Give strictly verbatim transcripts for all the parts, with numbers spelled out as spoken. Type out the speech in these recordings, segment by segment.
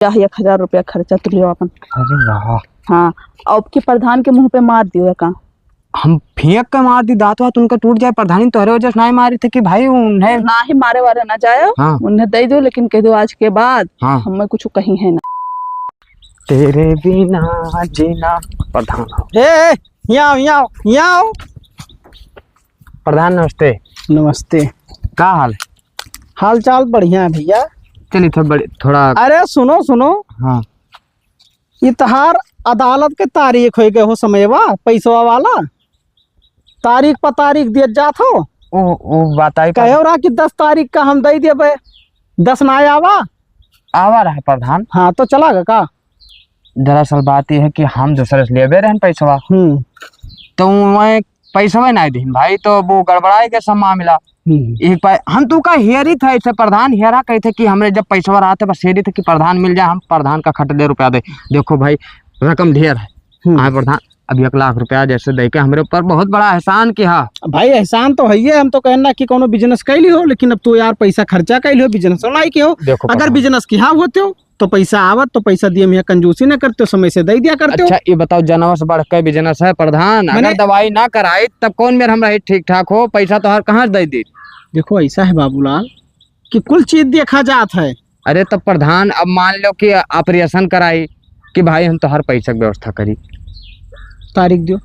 जा, एक हजार रुपया खर्चा तू लियो अपन। अरे वाह। हाँ, अब की प्रधान के मुँह पे मार दियो का? हम फेंक के मार दी, दाँत वात उनका टूट जाए। प्रधानी तोहरे वजह से नाहीं मारी थे कि भाई उन्हें नाहीं मारे वारे ना जाए, हाँ। उन्हें दे दो, लेकिन कह दो आज के बाद हाँ। हमें कुछ कहीं है ना। तेरे बिना जीना प्रधान। ए, ए, यहाँ आओ, यहाँ आओ, यहाँ आओ। प्रधान नमस्ते। नमस्ते। का हाल? हाल चाल बढ़िया है भैया। चलिए थोड़ा बड़े, थोड़ा अरे सुनो, सुनो। हाँ। ई तहार अदालत के तारीख होइ गए हो समयवा, पैसवा वाला। तारीख पर तारीख दियत जात हो। ओ, ओ बात आई पर कहो रहा कि दस तारीख का हम दे देबे, दस ना आवा। आवा रहा प्रधान। हाँ, तो चला गया का? दरअसल बात यह है कि हम दूसरे से लेबे रहन पैसवा। हम्म। तो वह पैसवा ना दीन भाई, तो वो गड़बड़ाए के सब मामला। हम्म। एक पा-, हम तू का हेरी था ऐसे प्रधान हेरा कहे थे कि हमरे जब पैसवा रहा था बस हेरी थे कि प्रधान मिल जाए, हम प्रधान का खट दे रुपया दे। देखो भाई, रकम ढेर है। हम्म। हाँ प्रधान, अब एक लाख रुपया जैसे दे के हमरे ऊपर बहुत बड़ा एहसान किया। भाई एहसान तो है ही है, हम तो कहना कि कोनो business कैली हो, लेकिन अब तू यार पैसा खर्चा कैली हो, business नहीं कियो। देखो अगर प्रधान। Business किया होते हो तो पैसा आवत तो पैसा दिए में कंजूसी न करते हो, समय से दे दिया करते हो। अच्छा, ये बताओ, जनवा से बढ़ के business है प्रधान? अगर मने दवाई ना कराई तब कौन मेर हम रही ठीक ठाक हो, पैसा तो हर कहाँ से दे दी? देखो ऐसा है बाबूलाल कि कुल चीज देखा जात है। अरे तब प्रधान, अब मान लो कि operation कराई कि भाई हम तोहर पैसा के व्यवस्था करी। तारीख दियो।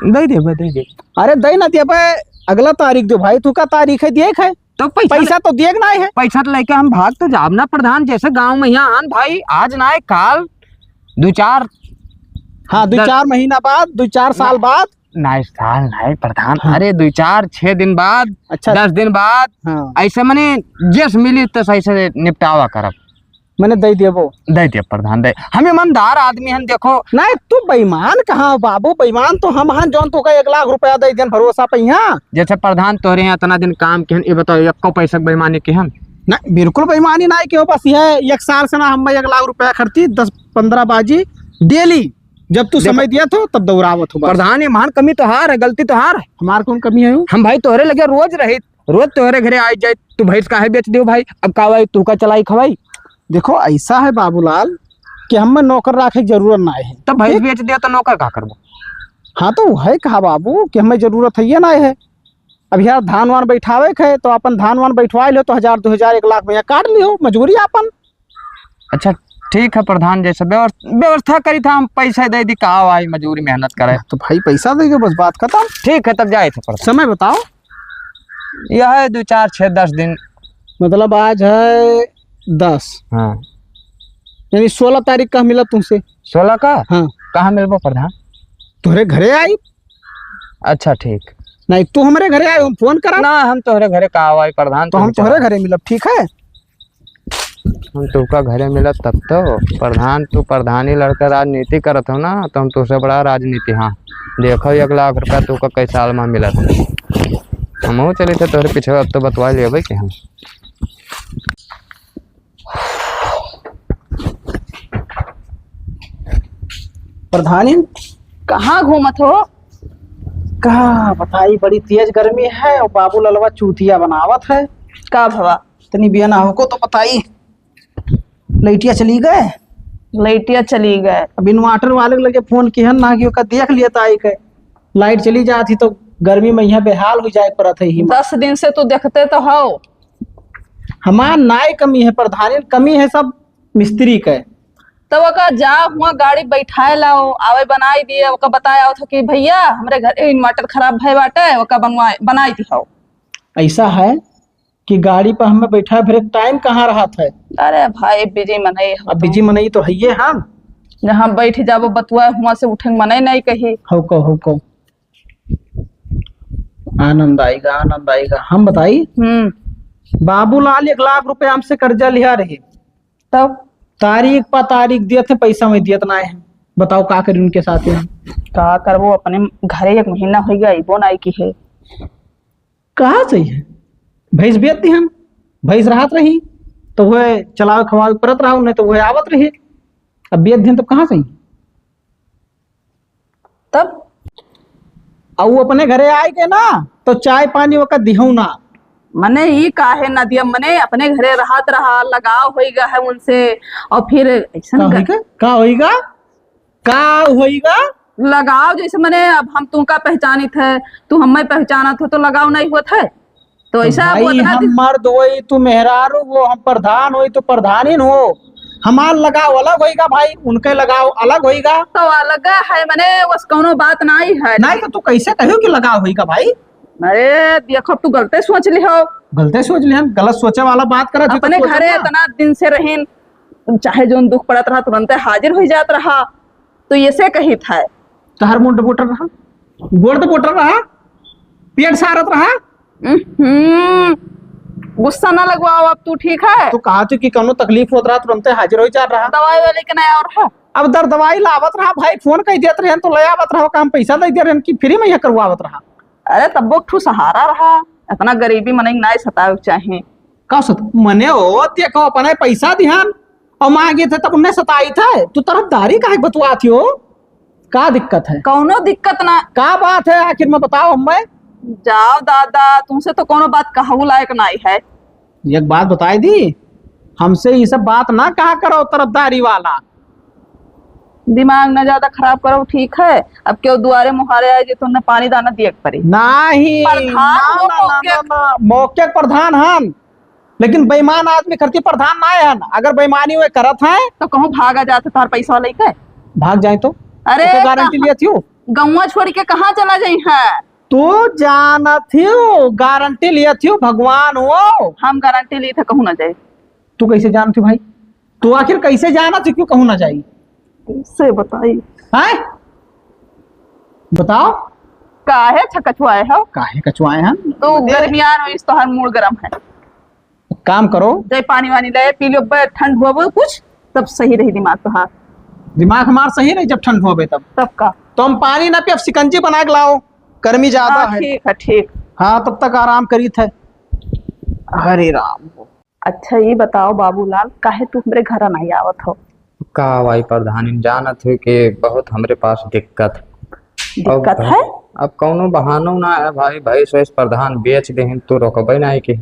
दे देबे, दे देबे। अरे दे ना देबे, अगला तारीख दियो भाई, तू का तारीख है, देख है। तो पैसा पैसा तो दिए के नाहीं है। पैसा तो लेके हम भाग तो जाब ना प्रधान, जैसे गाँव में यहाँ आन भाई, आज नाहीं काल, दो चार हाँ, दो दस चार महीना बाद, दो चार साल ना, बाद। नाहीं, साल नाहीं प्रधान, हाँ। अरे दो चार, छह दिन बाद, अच्छा। दस दिन बाद, हाँ। ऐसे मने जस मिली तस ऐसे निपटावा करब। मने दे देबो। दे दे प्रधान, दे। हम ईमानदार आदमी हन, देखो। नाहीं, तू बेईमान कहाँ हो बाबू? बेईमान तो हम हन, जौन तोका एक लाख रुपया दे देन भरोसा पे यहाँ। जैसे प्रधान तोहरे यहाँ इतना दिन काम किहन, ये बताओ, एको पैसा के बेईमानी किहन? नाहीं, बिल्कुल बेईमानी नाहीं कियो, बस यह एक साल से ना हम एक लाख रुपया खर्ची, दस पन्द्रह बाजी daily, जब तू देखो समय दिया थो, तब दौड़ावत हो बस। प्रधान, ये महान कमी तोहार है, गलती तोहार है। हमार कौन कमी है वो? हम भाई तोहरे लगे रोज रही, रोज तोहरे घरे आई जाए, तू भैंस काहे बेच दियो भाई? अब का भाई, तू का चलाई खवाई? देखो, ऐसा है बाबूलाल कि हमें नौकर राखे के जरूरत ना है। तब भैंस ठीक? बेच दिया तो नौकर का करबो? हाँ, तो वह कहा बाबू कि हमें जरूरत है ये ना है। अब यार धान वान बैठावे के है, तो अपन धान वान बैठवा लो, तो हजार, दो हजार, एक लाख में यहाँ काट लियो मजूरी अपन। अच्छा, ठीक है प्रधान, जैसे व्यवस्थ-, व्यवस्था करी था, हम पैसा दे दी, का आई मजूरी मेहनत करे। तो भाई पैसा दे दो, बस बात खत्म। ठीक है, तब जाए थे प्रधान। समय बताओ। यह है दो, चार, छः, दस दिन। मतलब आज है दस। हाँ। यानी सोलह तारीख का मिलब तुमसे। सोलह का? हाँ। कहाँ मिलबो प्रधान? तोहरे घरे आई। अच्छा, ठीक। नाहीं, तू हमरे घरे आए, हम फोन करा। ना, हम तोहरे घरे का आवाई प्रधान, तो हम तोहरे घरे मिलब, ठीक है? हम तोहका घरे मिलब तब तो। प्रधान, तू प्रधानी लड़का राजनीति करत हो ना, तो हम तोहसे बड़ा राजनीति, हाँ। देखो, एक लाख रुपया तोहका कैसे आलमा मिलत। हमहू चली थे तोहरे पीछे, अब तो बतवा लेबै कि हम। प्रधानी, कहाँ घूमत हो? का बताई, बड़ी तेज गर्मी है और बाबू ललवा चूतिया बनावत है। का भवा? तनी बियना होको तो बताई। लइटिया चली गए? लइटिया चली गए। अब inverter वाले के लगे फोन किहन ना कि ओका देख लिया ताई के। लाइट चली जात ही तो गर्मी में यहाँ बेहाल हो जाए पड़त है ही। दस दिन से तू देखते तो हो। हमार नाय कमी है प्रधानी, कमी है सब मिस्त्री के। तो ओका जा हुआ गाड़ी बैठाए लाओ, आवे बनाई दिए, ओका बताए आओ था कि भैया हमरे घर inverter खराब भय बाटे, ओका बनवाए, बनाई दिहाओ। ऐसा है कि गाड़ी पर हमें बैठा फिर टाइम कहाँ रहा था। अरे भाई busy मनई हो अब तुम। Busy मनई तो है ये हम। जहाँ बैठ जाबो बतुआ हुआ से उठे मनई नहीं कही। हो को, हो को। आनंद आएगा, आनंद आएगा। हम बताई, हम्म। बाबूलाल एक लाख रुपया हमसे कर्जा लिया रहे। तब? तारीख पा तारीख दियत है, पैसा में दियत ना है। बताओ का करी उनके साथ में? का करबो, अपने घरे एक महीना हो गया, अइबो ना की है। कहाँ सही है? भैंस बेच दी हम, भैंस रहत रही, तो वह चलावे खवावे परत रहा, नहीं तो वह आवत रही। अब बेच दिन तब कहाँ सही? तब? आ उ अपने घरे आए के ना, तो चाय पानी ओका दिहौ ना। मने ई काहे ना दिया, मने अपने घरे रहत रहा, लगाव होइगा है उनसे, और फिर ऐसन का ग- होइगा? का होइगा? का होइगा? लगाव जैसे मने अब हम तुमका पहचानित है, तू हमें पहचानत हो तो लगाव नहीं होत है, तो ऐसा अब भाई, उतना हम दिन मर्द होई, तू मेहरारू हो, हम प्रधान होई, तू प्रधानिन हो, हमार लगाव अलग होइगा भाई, उनके लगाव अलग होइगा। तो अलग है मने, बस कौनो बात नहीं है। नहीं तो तू कैसे कहो कि लगाव होइगा भाई? अरे देखो, तू गलते सोच लिहो। गलते सोच लिहन, गलत सोचे वाला बात करत है तो अपने सोचे घरे ना। इतना दिन से रहिन, चाहे जोन दुख पड़त रहा, तुरंते हाजिर हो जात रहा, तो ऐसे कहित है। तोहर मुंड बोटर रहा, गोड़ तो बोटर रहा, पेट सारत रहा। हम्म, गुस्सा ना लगवाओ अब तू, ठीक है? तो कहा थी कि कौनो तकलीफ होत रहा, तुरंते हाजिर हो जात रहा। दवाई वाले के नहीं और है। अब दर दवाई लावत रहा भाई, फोन कई देत रहन तो ले आवत रहा, काम पैसा दे दे रहन कि फ्री में यह करवावत रहा। अरे तब्बो एक ठू सहारा रहा, इतना गरीबी मनई नाई सतावे के चाही। का सत-, मने हो, देखो, अपने पैसा दिहन और मांगे थे, तब उन्हें सताई थे। तू तरफदारी काहे बतुआत हो? का दिक्कत है? कौनो दिक्कत ना। का बात है आखिर में, बताओ हमें। जाओ दादा, तुमसे तो कौनो बात कहू लायक नाई है। एक बात बताई दी, हमसे ये सब बात ना कहा करो तरफदारी वाला। दिमाग ना ज्यादा खराब करो, ठीक है? अब केहू दुआरे मुहारे आए जे तो उन्हें पानी दाना दिए के पड़ी। नाही, प्रधान ना, हो ना, ना, मौके ना, ना, मौके के प्रधान हन, लेकिन बेईमान आदमी करती प्रधान ना हन। अगर बेईमानी वे करत हैं तो कहूँ भागा जात है तोहर पैसा लेके। भाग जाए तो? अरे ओकर गारंटी कहाँ? लिया थियो? गौवा छोड़ के कहाँ चला जाई है? तू जानत थियो, गारंटी लिया थियो, भगवान हो। हम गारंटी ली थे, कहूँ ना जाए। तू कैसे जानत थियो भाई? तू आखिर कैसे जानत थियो, क्यों कहूँ ना जाई? कैसे बताई? हैं? बताओ। काहे छकछुआए हो? काहे कछुआए हैं? तू गर्मियान हो, इस तोहार मूड गरम है। एक काम करो। जाए पानी वानी ले पी लो, बे-, ठंड हुआ वो कुछ, तब सही रही दिमाग तोहार। दिमाग हमार सही रही जब ठंड हुआ बे तब। तब का? तो हम पानी ना पियब, शिकंजी बना के लाओ, गर्मी ज्यादा हाँ, है। ठीक है, ठीक। हाँ, तब तक आराम करी थे। हरे राम। अच्छा, ये बताओ बाबूलाल, काहे तू हमरे घर नहीं आवत हो? का भाई प्रधान, जानत हो कि बहुत हमरे पास दिक्कत है। दिक्कत अब है? अब कौनो बहानो ना है भाई, भैंस वैस प्रधान बेच देहिन, तू रोकबे ना के।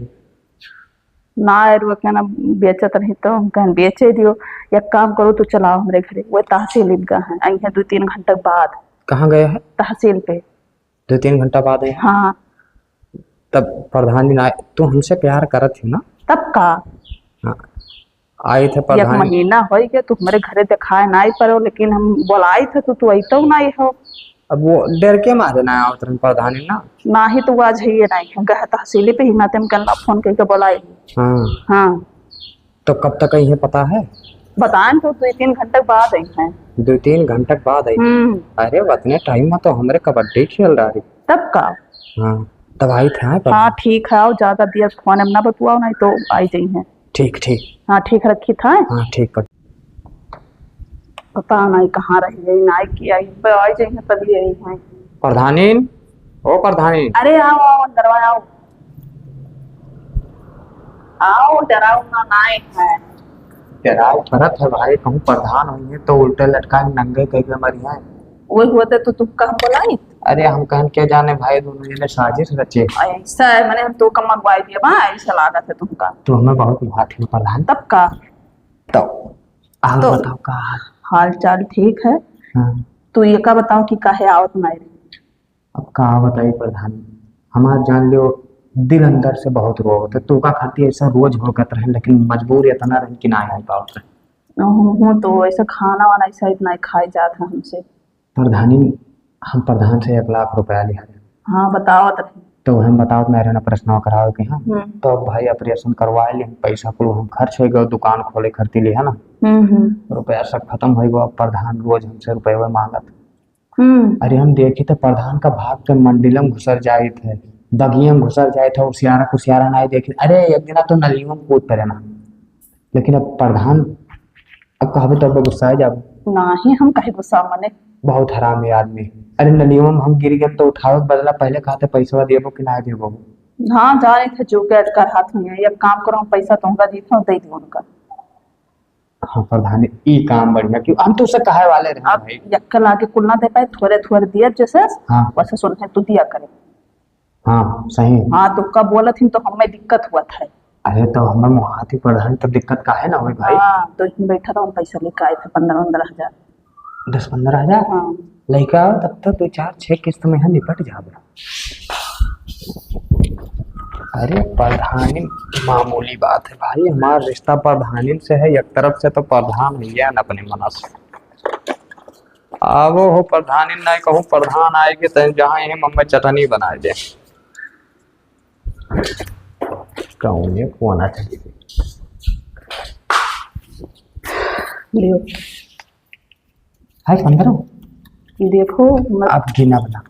ना, रुआ के ना बेचत रही तो हम कहन बेचे दियो। एक काम करो, तू चलाओ हमरे घरे, वो तहसील ईदगाह है, आई है दो तीन घंटे के बाद। कहाँ गए है? तहसील पे। दो तीन घंटा बाद आई? हाँ। तब प्रधान जी ना, तू हमसे प्यार करत हो ना? तब का? हाँ। आई थे एक प्रधान। महीना हो गया, तू हमरे घरे दिखाए ना आई पड़ो, लेकिन हम बोलाई थे, तू, तू अइतो ना आई हो। अब वो डर के मारे ना आवत रहन प्रधानी ना। ना ही तो वो आज है ये नहीं है, गह तहसीली पे ही नाते हम कल फोन करके बोलाई। हाँ। हाँ। तो कब तक आई है पता है? बताएं तो दो तीन घंटे बाद आई हैं। दो तीन घंटे के बाद आई? हम्म। अरे, उतने टाइम में तो हमरे कबड्डी खेल रहा है। तब का? हाँ, तब आई थे, हाँ, पर हाँ, ठीक है, आओ, ज्यादा दिया फोन में ना बतुआओ, नहीं तो आई जाई हैं। ठीक, ठीक। हाँ, ठीक, रखी था। हाँ, ठीक, पर पता नहीं कहाँ रह गई, ना आई कि आई, पर आई जाई हैं, तभी आई हैं। प्रधानिन, ओ प्रधानिन। अरे, आओ, आओ, अंदरवा आओ। आओ, डराओ ना, नाय है। डराओ करत है भाई, कहूँ प्रधान होइहैं तो उल्टे लटका के नंगे कह के मरिहैं। वो होते तो तुम कहाँ बोलाई? अरे हम कहन क्या जाने भाई, दोनों जने साजिश रचे। ऐसा है, मैंने हम तो कम मंगवाई दिया बा, ऐसा लागत है तुमका। तू हमें बहुत भात है प्रधान। तब का? तो आप तो बताओ का हाल? हाल चाल ठीक है। हाँ। तू ये का बताओ कि काहे आवत नाय रही? अब का बताई प्रधान, हमार जान लियो, दिल अंदर से बहुत रोवत है। तोका खातिर ऐसा रोज होकत रहे, लेकिन मजबूर इतना रहे कि ना आ पावत रहे। ओहो, तो ऐसा खाना वाना ऐसा इतना ही खाए जात है हमसे। प्रधानी, हम प्रधान से एक लाख रुपया लिहा रहे। हाँ, बतावत रहे। तो हम बतावत ना रहे ना, प्रश्न करावे के, हाँ। हम्म। तो अब भाई ऑपरेशन करवाए लिए, पैसा कुल हम खर्च हो गए, दुकान खोले खर्ची लिए, है ना। हम्म, हम्म। रुपया सब खत्म हो गया। अब प्रधान रोज हमसे रुपये मांगत। हम्म। अरे हम देखी तो प्रधान का भाग के मंडिलम घुसर जाइत है, बगियम घुसर जाइत है, उसियारा कुसियारा ना देखी। अरे एक दिना तो नलियों में कूद पड़े ना, लेकिन अब प्रधान अब कहबे तो अब गुस्सा आ जाबे। नाही, हम काहे गुस्सा मने? बहुत हरामी आदमी। अरे नलियों में हम गिर गए तो उठावे के बदला पहले कहते पैसा देबो कि ना देबो। हाँ, जाने थे जो के अटकर हाथ में है। एक काम करो, हम पैसा तुमका दी था, दे दी उनका। हाँ प्रधान, ई काम बढ़िया, क्यों हम तो उसे कहे वाले रहे अब भाई। यक्का लागे कुल ना दे पाए, थोड़े थोड़े दिया जैसे, हाँ। वैसे सुन है तू दिया करे। हाँ, सही। हाँ, तो का बोलत ही तो हमें दिक्कत हुआ था। अरे, तो हमें मुहाती पढ़ल तो दिक्कत काहे ना होई भाई? हाँ, तो यहीं बैठा था, हम पैसा लेके आए थे पन्द्रह, पन्द्रह हजार। दस पन्द्रह हजार? हाँ। लइका आओ, तब तक दो चार छह किस्त में है, निपट जाबे। अरे, प्रधानी मामूली बात है भाई, हमार रिश्ता प्रधानी से है, एक तरफ से तो प्रधान है यार अपने मना से। आवो हो प्रधानी, नहीं कहूँ प्रधान आएगी तो जहाँ यहीं मम्मी चटनी बनाए दे। कौन है, कौन आ चाहिए? लियो। है पन्द्रह? देखो, मत आप गिना बना।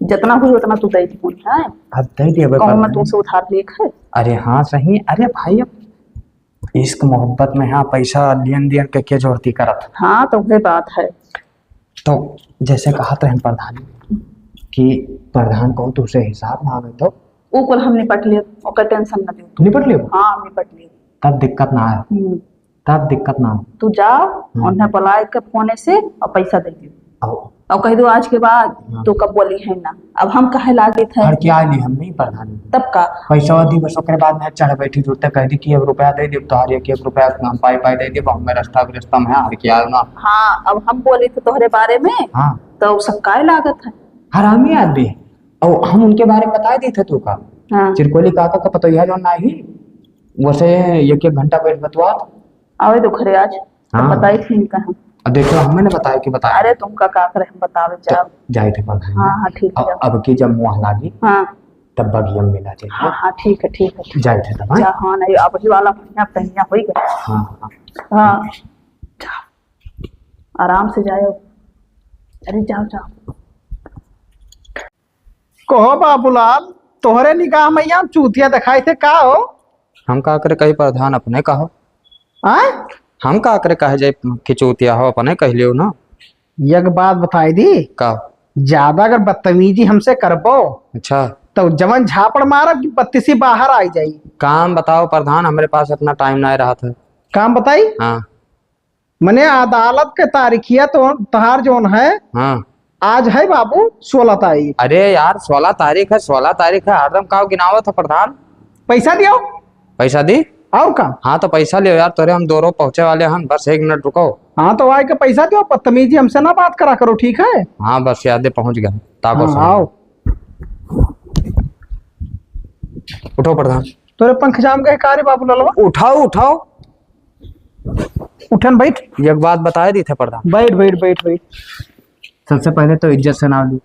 जितना हुई उतना तू दे दी, है? अब दे दिया भाई कहूँ मैं पन्द्रह। तुमसे उधार लेके है? अरे हाँ सही। अरे भाई, अब इश्क मोहब्बत में हाँ पैसा लेन देन के, के जोड़ती करत। हाँ, तो वह बात है। तो जैसे कहत रहन प्रधान कि प्रधान को तुझसे हिसाब मांगे तो वो कुल हम निपट लिए, ओकर टेंशन न दे। निपट लिए? हाँ, निपट लिए। तब दिक्कत ना आए। हम्म। तब दिक्कत ना हो। तू जाओ, हम्म। उन्हें बुलाए के फोने से और पैसा दे दियो। आओ। और कह दो आज के बाद हाँ। तो कब बोली है ना। अब हम कहे लागे थे। हड़किया ली हम नहीं प्रधान। तब का? पैसा दी बस, ओकरे बाद में चढ़ बैठी जुड़ते कह दी कि अब रुपया दे दे, तोहर एक एक रुपया हम पाई पाई दे दे, हमें रास्ता भी रास्ता में है, हड़किया ना। हाँ, अब हम बोली थे तोहरे बारे में, हाँ। तो सब काय लागत है? हरामी आदमी है। और हम उनके बारे में बता दी थे तू का? हाँ। चिरकोली काका का पतोहिया जो ना ही, वैसे एक एक घंटा बैठ बतवा। आवे दो घरे आज, तो हाँ। बताई थी इनका हम। अब देखो, हमें ना बताया कि बताया। अरे, तुमका का करे, हम बतावे तो जाओ। जाए थे प्रधान। हाँ, हाँ, ठीक है, अब, जाओ। अब की जब मुँह लागी, हाँ। तब बगिया में मिला जाए। हाँ, हाँ, ठीक है, ठीक है, ठीक है। जाए थे तब, हाँ? जा, हाँ, नहीं, अब ही वाला महीना, महीना हो ही गया। हाँ, हाँ। हाँ, जाओ, आराम से जाओ। अरे, जाओ, जाओ। कहो बाबूलाल, तोहरे निगाह में हम चूतिया दिखाई थे का हो? हम का करे कही प्रधान, अपने कहो। आय? हम का करे कहे जाए कि चूतिया हो, अपने कह लियो ना। एक बात बताई दी। का? ज्यादा अगर बदतमीजी हमसे करबो, अच्छा। तो जवन झापड़ मारब कि बत्तीसी बाहर आई जाई। काम बताओ प्रधान, हमरे पास इतना टाइम ना रहा था। काम बताई? हाँ। मने अदालत के तारीखिया तो तहार जोन है, हाँ। आज है बाबू सोलह तारीख। अरे यार, सोलह तारीख है, सोलह तारीख है, हरदम काव गिनावत हो प्रधान? पैसा दियो। पैसा दी? और का? हाँ, तो पैसा लियो यार, तोरे हम दोरो पहुँचे वाले हन, बस एक मिनट रुको। हाँ, तो आए के पैसा दियो, बदतमीजी हमसे ना बात करा करो, ठीक है? हाँ, बस यादे पहुँच गया, ताको हाँ, सुनो। आओ। उठो प्रधान। तोरे पंख जाम गए का रे बाबू ललवा? उठाओ, उठाओ। उठन बैठ। एक बात बताए दी थे प्रधान। बैठ, बैठ, बैठ, बैठ। सबसे पहले तो इज्जत से नाव ली।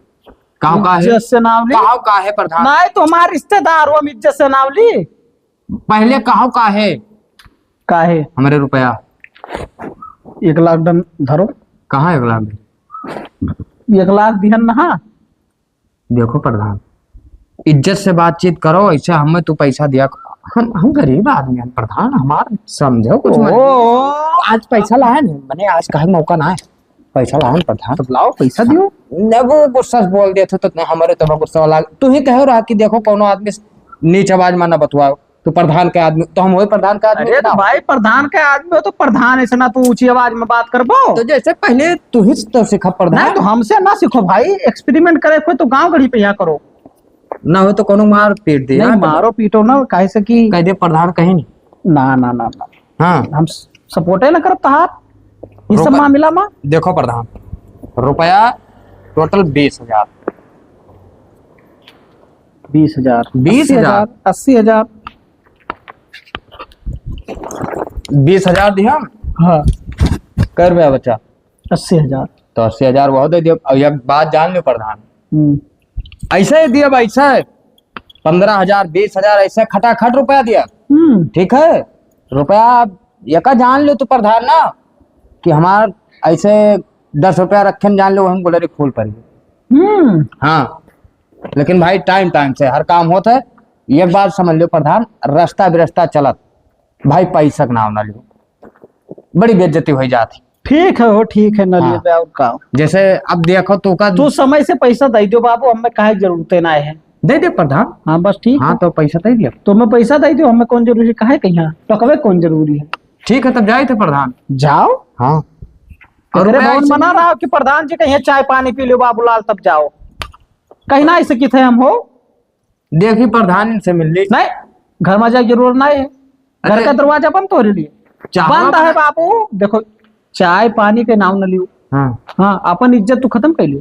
काहो का है? इज्जत से नाव ली। काहो का है प्रधान? नहीं तो हमार रिश्तेदार हो, हम इज्जत से नाव ली। पहले काहो का है? का है? हमरे रुपया। एक लाख डन धरो। कहाँ एक लाख? एक लाख दिहन ना। देखो प्रधान, इज्जत से बातचीत करो, ऐसे हमें तू पैसा दिया। हम, हम गरीब आदमी हैं प्रधान, हमार समझो कुछ मत। ओ। आज पैसा लाए नहीं, मने आज कहे मौका ना है, पैसा लाए प्रधान। तो लाओ, पैसा दियो। न वो गुस्सा से बोल दिया था, तो हमारे तो गुस्सा वाला। तू ही कहो रहा कि देखो, कोनो आदमी से नीच आवाज में ना बतवाओ। तू प्रधान के आदमी, तो हम वही प्रधान के आदमी अरे ना। तो भाई, प्रधान के आदमी हो तो प्रधान ऐसे ना तू ऊंची आवाज में बात करबो। तो जैसे पहले तू ही तो सीखा प्रधान। नहीं, तो हमसे ना सीखो भाई, experiment करे कोई तो गांव गढ़ी पे यहाँ करो। ना हो तो कोनो मार पीट दे नहीं, यार। मारो पीटो ना, काहे से कि कह दे प्रधान कहीं नहीं। ना, ना, ना, ना। हाँ। हम सपोर्टे ना करब तहार इस सब रुपया मामला में। देखो प्रधान, रुपया total बीस हजार। बीस हजार। बीस हजार। अस्सी हजार, अस्सी हजार। बीस हजार दिहम। हाँ। कै रुपया बचा? अस्सी हजार। तो अस्सी हजार वह दे दियो। अब एक बात जान लो प्रधान, हम्म। ऐसे ही दियो, ऐसे पन्द्रह हजार, बीस हजार, ऐसे खटाखट रुपया दिया। हम्म। ठीक है, रुपया यका जान लो तू प्रधान ना कि हमार ऐसे दस रुपया रखे न जान लो, हम गुलरी फूल पर। हम्म। हाँ, लेकिन भाई time time से हर काम होत है। एक बात समझ लो प्रधान, रास्ता बिरस्ता चलत भाई पैसा के नाम ना लियो, बड़ी बेइज्जती हो जाती। ठीक है हो, ठीक है, न हाँ। लेबे और का। जैसे अब देखो तो का तू समय से पैसा दे दो बाबू, हमें काहे जरूरत ना है। दे दे प्रधान। हाँ बस ठीक हाँ, है। तो पैसा दे दिया। तो मैं पैसा दे दो, हमें कौन जरूरी, काहे कहिया टकवे कौन जरूरी है। ठीक है, तब जाए थे प्रधान। जाओ। हाँ। और अरे रुपया भवन ऐसे मना नहीं रहा कि प्रधान जी कहिए चाय पानी पी लो बाबूलाल, तब जाओ। कहीं ना ऐसे किथे हम हो। देखी प्रधान इनसे मिल ली। नहीं, घर मा जाए जरूरत नहीं है। घर अच्छा। का दरवाजा बंद तोहरे लिए। चाह बंद बना- है बाबू। देखो, चाय पानी के नाम न लियो। हाँ। हाँ, अपन इज्जत तू खत्म कर लियो।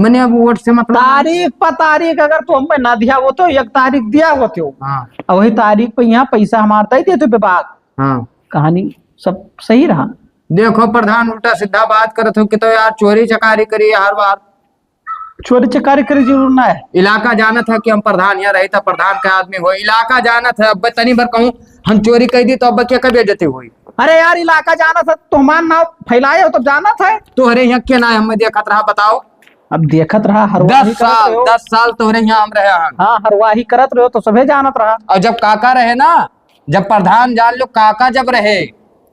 मने अब वोट से मतलब ना- तारीख पर तारीख अगर तू हमें ना दिया होतो, एक तारीख दिया होतो। हाँ। अब वही तारीख पे यहाँ पैसा हमार दे देतो विभाग। हाँ। कहानी सब सही रहा। देखो प्रधान, उल्टा सीधा बात करत हो कि तो यार चोरी चकारी करी हर बार। चोरी चकारी करी जरूर ना है। इलाका जानत है कि हम प्रधान यहाँ रही था, प्रधान का आदमी हो, इलाका जानत है। अब तनी भर कहूँ हम चोरी कर दी तो अब क्या कभी बेइज्जती हुई? अरे यार, इलाका जानत है, तुम्हार नाव फैलाए हो तो जानत है। तोहरे यहाँ के ना है, हमें देखत रहा, बताओ। अब देखत रहा, हरवाही दस करत साल, रहो। दस साल तोहरे यहाँ हम रहे हैं। हाँ, हरवाही करत रहो तो सभे जानत रहा। और जब काका रहे ना, जब प्रधान जान लो, काका जब रहे,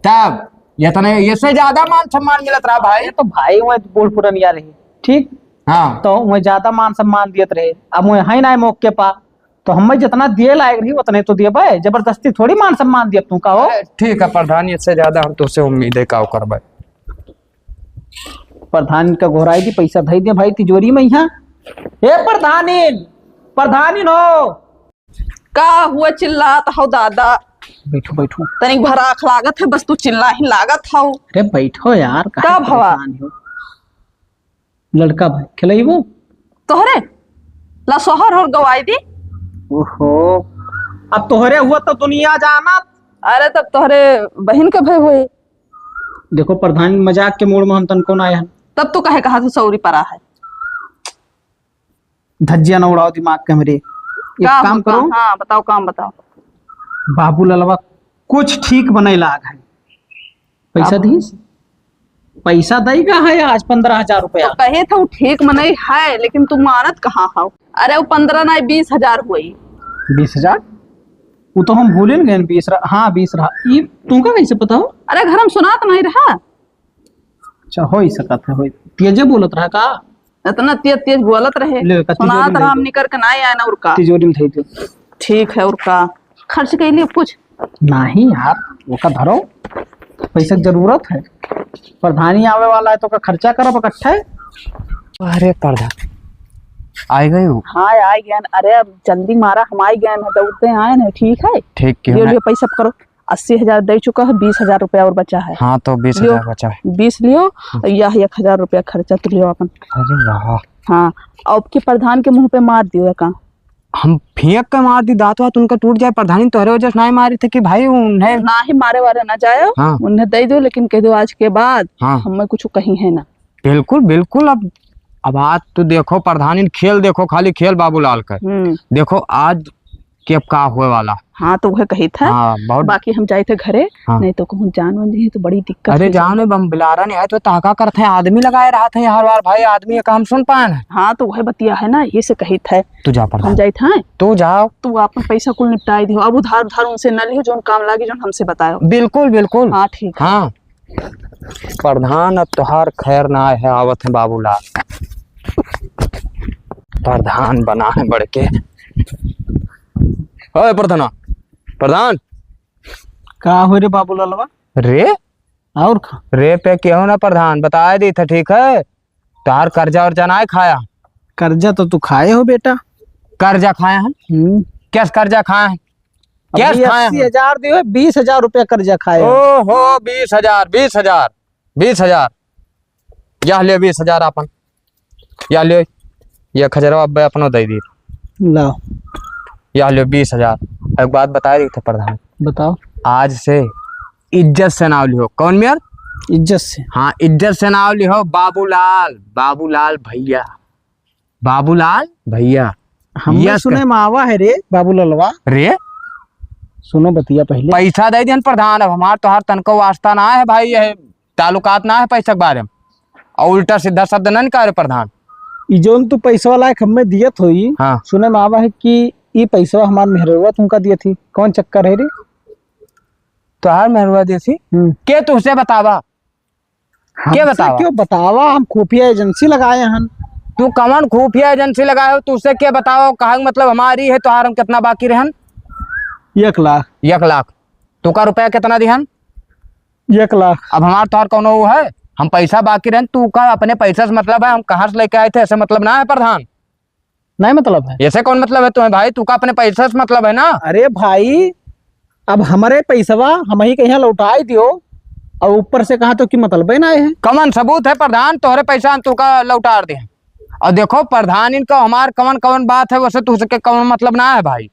तब इतने, इससे ज्यादा मान सम्मान मिलत रहा भाई। ये तो भाई वह बूढ़ पुरनिया रहे, ठीक? हाँ। तो वह ज्यादा मान सम्मान दियत रहे। अब वह है ना मौके पा, तो हमें जितना दिए लायक रही उतने तो दिए भाई, जबरदस्ती थोड़ी मान सम्मान दिए तू का हो। अरे ठीक है प्रधान, इससे ज्यादा हम तुझसे उम्मीद है का करबे। प्रधान का घोराई दी, पैसा धई दे भाई तिजोरी में यहाँ। ए प्रधानिन, प्रधानिन हो। का हुआ चिल्लात हो दादा? बैठो, बैठो। तनिक भराख लागत है, बस तू चिल्ला ही लागत हो। अरे बैठो यार, काहे का भवा? परेशान हो? लड़का भाई, खिलाइबो? तोहरे? ला सोहर होर गवाई दी। ओहो, अब तोहरे हुआ तो दुनिया जानत। अरे तब तोहरे बहिन के भई हुई। देखो प्रधान, मजाक के मूड में हम तनको ना आए हन। तब तू कहे कहा तू सौरी परा है? धज्जिया न उड़ाओ दिमाग के हमरे। एक का काम हुआ? करो। हाँ, बताओ, काम बताओ। बाबू ललवा कुछ ठीक बने लाग है। पैसा का? दीस? पैसा दई का है आज पन्द्रह हजार रुपया। तो कहे था वो ठीक मनई है, लेकिन तू मानत कहाँ हो? अरे वो पन्द्रह ना, बीस हजार हुई। बीस हजार? वो तो हम भूलिन गए, बीस रहा। हाँ, बीस रहा। ई तुमका कैसे पता हो? अरे घर में सुनात नहीं रहा। अच्छा, हो ही सकत है, हो ही। तेजे बोलत रहा का? इतना तेज तेज बोलत रहे। ले, का सुनात तिजोरी रहा, में धई दो। हमनी करके ना आए ना, और का? तिजोरी में धई दो। ठीक है, और का? खर्च कैली कुछ? नहीं यार, ओका धरो, पैसा के जरूरत है। प्रधानी आवे वाला है तो का खर्चा करब इकट्ठे। अरे प्रधान, आए गए हो? हाँ, आए गए। अरे अब जल्दी मारा, हम आए गए हैं, दौड़ते आए ना, ठीक है? ठीक क्यों लियो, ना? लियो, पैसा करो। अस्सी हजार दे चुका है, बीस हजार रुपया और बचा है। हाँ, तो बीस हजार लियो, बचा है। बीस लियो, हम्म। और यह एक हजार रुपया खर्चा तो लियो अपन। अरे वाह। हाँ, अब की प्रधान के मुंह पे मार दियो का? हम फेंक के मार दी, दांत वात उनका टूट जाए। प्रधानी तोहरे वजह से नाहीं मारी थे कि भाई उन्हें ना ही मारे वाले ना जाए, हाँ। उन्हें दे दो, लेकिन कह दो आज के बाद हाँ। हमें कुछ कहीं है ना। बिल्कुल, बिल्कुल। अब, अब आज तो देखो प्रधानी खेल, देखो खाली खेल बाबूलाल का। हम्म। देखो आज कि अब का होए वाला। हाँ, तो वह कही था। हाँ, बहुत। बाकी हम जाए थे घरे, हाँ। नहीं तो कहूँ जान वन जाए तो बड़ी दिक्कत अरे हो जाए। जान, अब हम बिलारा नहीं आए तो ताका करते हैं, आदमी लगाए रहा था यहाँ हर बार भाई, आदमी का हम सुन पाए ना। हाँ, तो वह बतिया है ना, ये से कही था। तू जा प्रधान। हम जाए थे। तू जाओ। तू अपन पैसा कुल निपटाए दियो, अब उधार उधार उनसे न लियो, जोन काम लागी, जोन हमसे बतायो। बिल्कुल, बिल्कुल। हाँ, ठीक है। हाँ। प्रधान, अब तोहार खैर ना है, आवत है बाबूलाल। प्रधान बना है बढ़ के। ओए प्रधाना, प्रधान। का हो रे बाबूलालवा? रे? और का? रे पे केहू ना प्रधान, बताए दी था, ठीक है? तोहार कर्जा वर्जा ना खाया। कर्जा तो तू खाए हो बेटा। कर्जा खाया है? हम्म। कैस कर्जा खाया है? कैस अभी खाया अस्सी हजार दियो, बीस हजार रुपया कर्जा खाए हो। ओहो, बीस हजार, बीस हजार, बीस हजार। यह ले बीस हजार आपन, यह ले, ये खजरवा अब्बे अपनो दे दी। लाओ। यह ले बीस हजार। एक बात बताए दी थे प्रधान। बताओ। आज से इज्जत से नाव लिहो। कौन मेर? इज्जत से। हाँ, इज्जत से नाव लिहो। बाबूलाल, बाबूलाल भैया। बाबूलाल भैया। हम यस सुने कर- मावा है रे, बाबूललवा। रे? सुनो बतिया पहले। पैसा दे दिहन प्रधान, अब हमार तोहार तनको वास्ता ना है भाई, ये ताल्लुकात ना है पैसा के बारे में। और उल्टा सीधा शब्द ना निकाले प्रधान। ई जौन तू पैसा वाला एक हमें दियत होई, हाँ। सुने मावा है कि ई पैसा हमार मेहरवा तुमका दियत ही, कौन चक्कर है रे? तोहार मेहरवा दियत ही? हम्म। के तुझसे बतावा? के हमसे बतावा? क्यों बतावा? हम खुफिया एजेंसी लगाए हन। तू कवन खुफिया एजेंसी लगाए हो? तुझसे के बतावा? कहा मतलब हमारी है, तोहार हम कितना बाकी रहन? एक लाख। एक लाख। तू का रुपया कितना दिहन? एक लाख। अब हमार तोहार कौनो वो है? हम पैसा बाकी रहन, तू का अपने पैसा से मतलब है, हम कहाँ से लेके आए थे, ऐसे मतलब ना है प्रधान। नहीं मतलब है। ऐसे कौन मतलब है तुम्हें भाई? तू का अपने पैसे से मतलब है ना? अरे भाई, अब हमरे पैसवा हमही कहिया लौटाइ दियो, अउर ऊपर से कहा तो कि मतलबे ना है। कमन सबूत है प्रधान, तोहरे पैसा हम तू का लौटार दे? अउर देखो प्रधान, इनका हमार कवन कवन बात है, वैसे तुझसे कवन मतलब ना है भाई।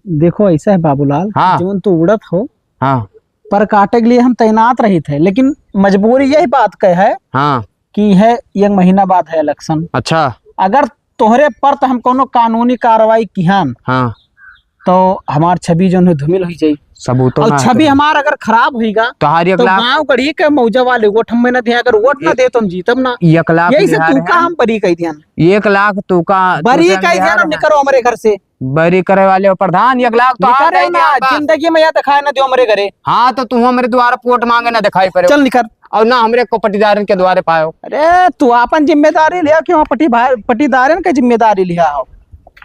देखो, ऐसा है बाबूलाल, हाँ। जौन तू उड़त हो, हाँ। पर काटे के लिए हम तैनात रहित है, लेकिन मजबूरी यही बात के है हाँ। कि है एक महीना बाद है election। अच्छा। अगर तोहरे पर तो हम कोनो कानूनी कार्रवाई किहन, हाँ। तो हमार छवि जौन है धूमिल हुई जाई। सबूतो अउर ना है छवि तुम्हारे। हमार अगर खराब हुईगा, तोहार एक तो लाख गाँव गढ़ी के मौजा वाले वोट हम ना दिया, अगर वोट ना ए-, दे तो हम जीतब ना। एक लाख यही से बिहार तू का है। हम बरी कह दियन। एक लाख तू का, बरी तू कह दियन, बिहार है। निकरो हमरे घर से। बरी करे वाले हो प्रधान, एक लाख तो निकरे ना, जिंदगी में या दिखाए ना दियो हमरे घरे। हाँ, तो तू हमरे द्वारा वोट मांगे ना दिखाई पड़े। चल निकर। अउर ना हमरे को पटीदारन के द्वारे पायो। अरे, तू आपन जिम्मेदारी लिया, क्यों पटी भाई, पटीदारन के जिम्मेदारी लिया हो?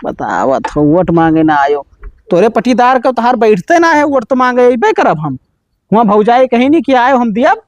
बतावत हो, वोट मांगे ना आयो। तोरे पटीदार के तोहार बैठते ना है, वोट तो मांगे अइबे करब हम। हुआं भौजाई कहीं नहीं कि आयो हम दियब,